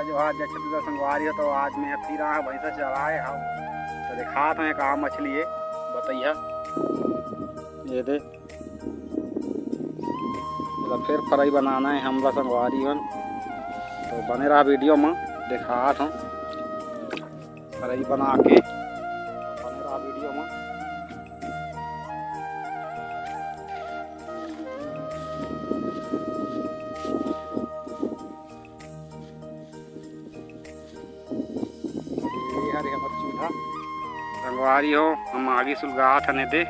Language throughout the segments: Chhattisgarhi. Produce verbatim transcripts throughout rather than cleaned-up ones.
जोहार जय छत्तीसगढ़ संगवारी हो। तो आज मैं फिर आए भैंसा चराए हव, तो दिखात हँव का मछली हे, बतइहा। ये दे, एला फिर फ्राई बनाना हे हमला संगवारी मन, तो बने रहा वीडियो में, दिखात हँव फ्राई बना के, बने रहा वीडियो में। ये हरे हमर चूल्हा। संगवारी हो, हम आगी सुलगात हन एदे।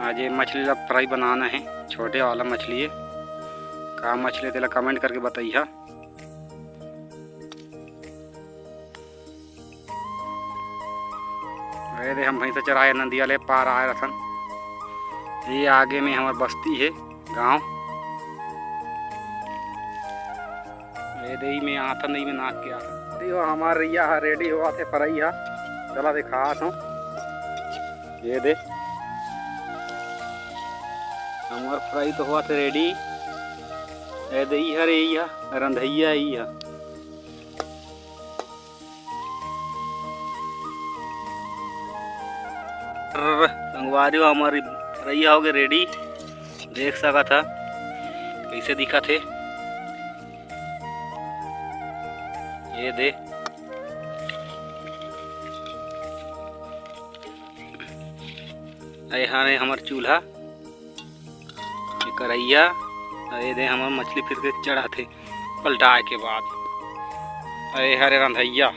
आज ये मछली ला फ्राई बनाना हे, छोटे वाला मछली हे। का मछली तेला कमेंट करके बतइहा। अरे दे, हम भैंसा चराए नदिया ले पार आए रथन। ये आगे में हमर बस्ती हे, गांव। ये दे, ई में आथन, ई में नाच के आथन। देखो, हमार रैया ह रेडी होवत हे, फ्राई ह। चला दिखात हँव। ये दे, हमर फ्राई तो होवत हे रेडी। ये दे, ई हरे, ई ह रंधैया, ई ह। संगवारी हो, हमर रैया होगे रेडी, देख सकत ह कइसे दिखत हे। ये दे, ये हरे हमर चूल्हा, ये करैया, अउ ये दे हमर मछली फिर से चढ़ाथे पलटाए के बाद। अउ ये हरे रंधैया,